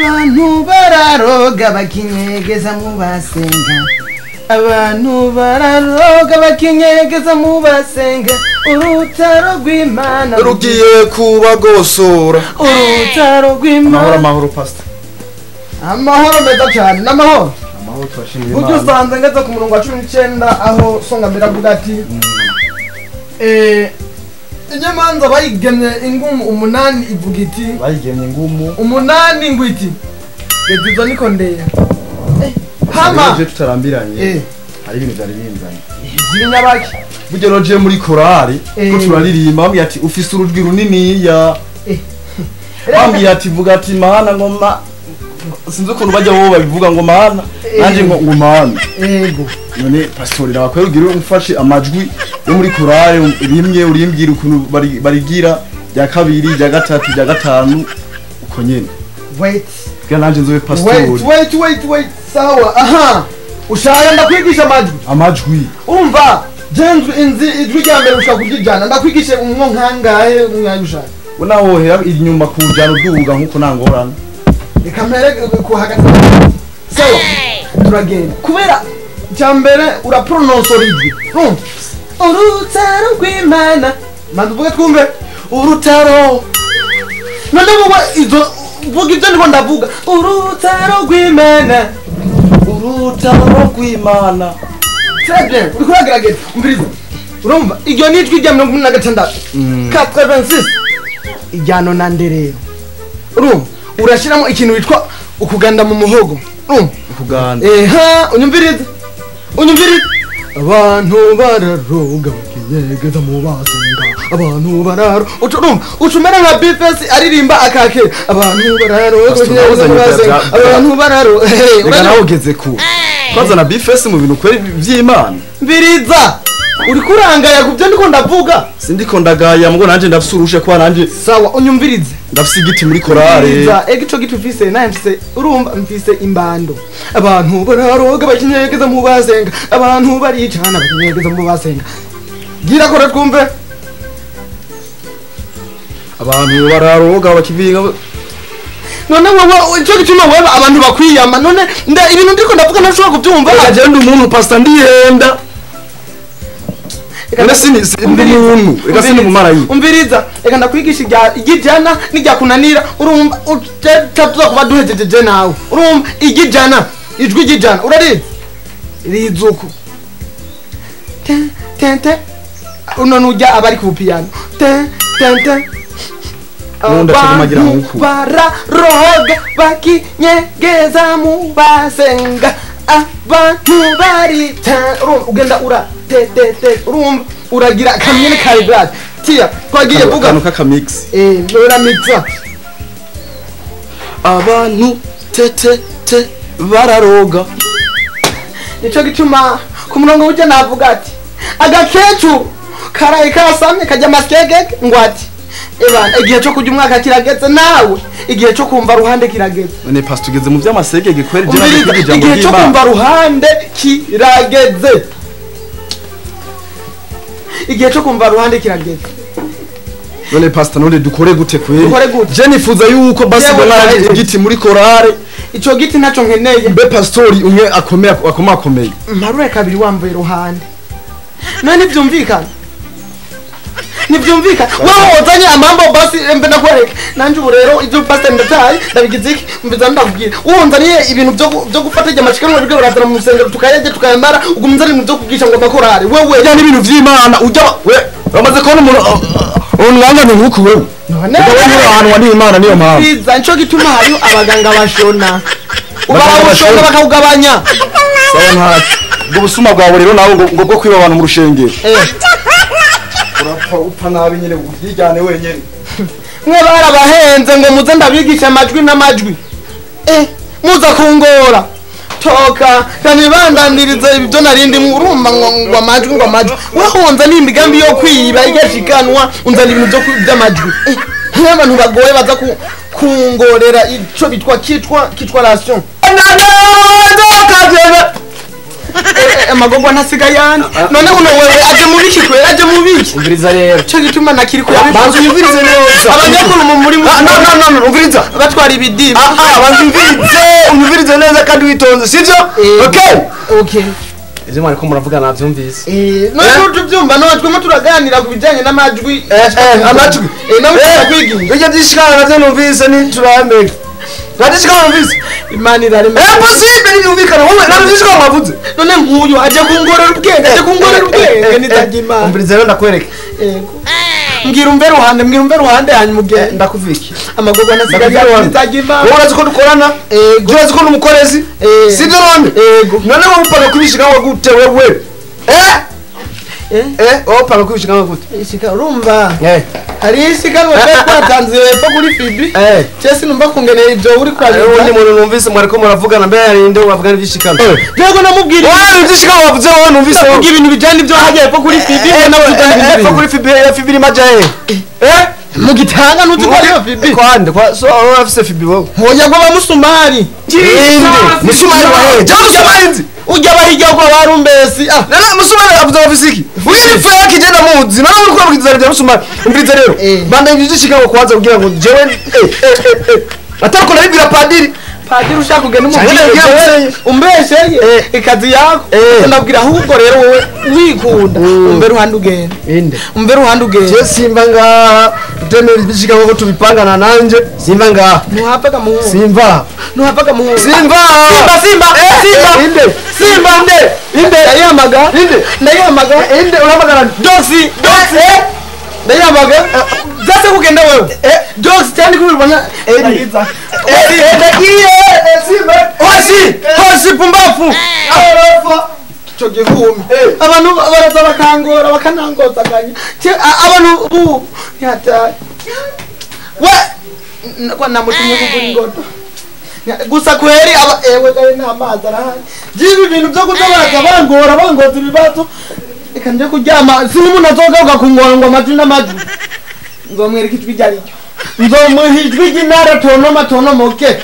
Abantu bararoga bakinyegeza mu basenga. Abantu bararoga bakinyegeza mu basenga. Urutaro rw'Imana rugiye kubagosora. Urutaro rw'Imana. Amahoro amahoro pastor. Amahoro meza cyane n'amahoro. Amahoro turashimira Imana. Buryo usanze ngeze ku murongo wa 19 aho songa mbere avuga ati inyamanza bayigemye ingumu 8 ivuga iti bayigemye ingumu 8 ngo iti gezizo niko ndeya hama je tutarambiranye hari ibintu byari binzanye ibinyabaki buryo roje muri korali ko turaririmba bambwiye ati ufise urujwi runiniya bambwiye ati vuga ati mana ngoma sinzi ukuntu bajya bo babivuga ngo mana nanje ngo mana yego none pastor rakwebwira umfashe amajwi yo muri korali rimwe urimbwira ukuntu barigira rya kabiri rya gatatu rya gatanu uko nyene wait kugira nanje nzobe pastor wait wait wait sawa aha ushaka ndakwigisha amajwi umva jenzu inzi ijwi rya mbere ushaka kuryijana ndakwigishe umwo nkangahe umwanya ushaka we naho hera inyuma kujana uduga nkuko nangorana reka mpere ku hagati sawa turagenda kubera cyambere urapronounce ijwi urumva urutaro rw'Imana manza uvuge twumve urutaro none wowe izo vuga ibyo ndiko ndavuga urutaro rw'Imana urutaro rw'Imana très bien uriko uragerageza umviriza urumva iryo ni ijwi rya 46 86 ijyano na nderero urumva urashiramo ikintu witwa ukuganda mu muhogo urumva ukuganda eha unyumviriza unyumviriza abantu bararoga bakinyegeza mu basenga abantu bararo urumva ucumera nka Bifesi aririmba akake abantu bararoga bakinyegeza mu basenga abantu bararo reka nawe ugeze ku twazana Bifesi mu bintu kweri by'Imana mbiriza uri kurangaya kubyo ndiko ndavuga sindiko ndagaya mugo nanje ndafise urushe kwa nanje sawa unyumvirize ndafise igiti muri korale egico giti ufise naye mfise urumva mfise imbando abantu bararoga bakinyegeza mu basenga abantu baricana bakinyegeza mu basenga gira kore twumve abantu bararoga bakivinga none wowe ico gituma wewe abantu bakwiyama none ibintu ndiko ndavuga ntashobora kubyumva reka ndi umuntu pastor ndihenda reka sini ndi umuntu reka sini mumarayika umviriza reka ndakwigisha igijana nijyakunanira urumva utatuza kuba duhejejeje nawe urumva igijana ijwi igijana urarizi rizuku te te te uno nujya abari ku piano te te te abantu bararoga bakinyegeza mu basenga abantu barita urumva ugenda ura te te te urumva uragira kamyene ka vibrate tiya twagiye vuga kanu kaka mix ura mixa abantu te te te bararoga nico gituma ku murongo ujya navuga ati agakecuru karaye kasamye kajya maskegege ngo ati ebana igihe cyo kujya umwaka kirageze nawe igihe cyo kumva ruhande kirageze none pastor tugeze mu by'amasegege kweri je naje igihe cyo kumva ruhande kirageze igihe cyo kumva ruhande kirageze none pastor none dukore gute kweri je nifuza yuko basi naraje igiti muri korale ico giti naco nkeneye mbe pastori umwe akomeye akomakomeye marure kabiri wambaye ruhande none byumvikana nibyumvika wewe wazanye amambo basi mbe nakwereka nanje ubu rero ibyo pastor ndataye ndabigize iki mbiza ndakubwira uwonzaniye ibintu byo gufata igihe byo barazana mu rusengero tukayajya tukayamara ubwo munzani mu byo kugisha ngo makorari wewe ya n'ibintu vy'Imana ujya we bamaze kubona umuntu umwanya ni nkuku wewe none ahantu wani Imana niyo mpamvu biza nico gituma hari abaganga bashona ubarabashona bakawugabanya sawa ntacyo ubwo busuma bwawe rero nawe ngo bwo kwiba abantu mu rushengero urapfa upfa nabi nyine ubyijyane wenyine mwe barabahenze ngo muze ndabigisha amajwi n'amajwi muza kungora toka kanibandaniriza ibyo narindi urumva ngo amajwi ngo amajwi wahonza ni imigambi yo kwiba igashikanwa unzana ibintu byo by'amajwi nk'abantu bagoye baza kungorera ico bitwa kitwa ration Amagogwa ntasiga yandi. None uno wewe aje mu biki kwera aje mu biki? Umviriza rero. Cyo gituma nakiri kuyabivuga. Banza unyumvirize neza. Abanyakuru mu muri No no no, umviriza. Batwara ibidiba. Banza umvirize, unyumvirize neza kandi witonze, sivyo? Okay. Okay. Ivyo mwariko muravuga navyumvise. None tubyumva none twemo turaganira ku bijanye n'amajwi. Amajwi. Nawe turakwigisha. Bijya byishikana navyo numvise ni turamenye. Nagishikana numvise. Imana irarema. Impossible niyumvikana wowe nagishikana wavuze. None nkuyu aje kungorera ubwenge, aje kungorera ubwenge nitaje Imana. Umviriza rero ndakwereka. Yego. Mbwira umve ruhande, mbwira umve ruhande hanyuma ugende. Ndakuviki. Amagogwa nasigaye nitaje Imana. Wowe urazi ko dukorana? Yego. Urazi ko numukorezi? Sivyo none? Yego. None wowe upanga kubishika gute wewe? Wowe upanga kubishika gute? Ishika urumva. Hari isiganwa twatanze hepfo kuri Fibi. Cyese numva kungenera ibyo uri kwa Undi muntu numvise mwariko muravugana mbere yarinde wavugana ibyishikano. Yego namubwira. Wowe ibyishikano wavuze wowe numvise wowe. Ndavuga ibintu bijyanye n'ibyo hagiye hepfo kuri Fibi navuga hepfo kuri Fibi Fibi ni majaye. Mu gitanga nuzi ko ariyo Fibi. Kwande kwa so wowe afise Fibi wowe. Hoya ngo bamusumari. Inde musumari wahe. Je musumari nzi. Ujya bahijya ko barumbesi. Nana musumari avuze afise iki? Uyu ni fake je ndamuzi. Nana uri kwabwiza bya musumari. Umviriza rero. Banda ibyishikano kwanza kugira ngo jewe atariko nabibwira padiri. Padiri ushaka kugenda umubwire umbesheye ikazi yako. Ndabwira ahubwo rero wowe wikunda umbe ruhande ugende. Inde umbe ruhande ugende. Je simba ngaha utemera ibyishikano ko tubipangana nanje simba ngaha. Ntuhavaga muhungu. Simba. Ntuhavaga muhungu. Simba. Simba simba simba. Inde simba inde inde ndayihamaga. Inde ndayihamaga. Inde uramagara Doxy Doxy ndayihamaga. Zase kugenda wewe. Doxy cyane kubibona. Ndagiye simba. Hoshi hoshi pumbafu. Cyo gihumi. Abantu baraza bakangora bakanangozaganya. Abantu ubu yataye. We kwa namutumye kugura ingoto. Gusa kweri aba ewe gaye nta mazi arahari. Jibi ibintu byo kutabaza bangora bangoza ibibazo. Reka nje kuryama si umuntu azogaruka kungora ngo amajwi n'amajwi. Nzomwereka ijwi ryari ryo. Nzomuha ijwi ry'intara tonoma tonomoke.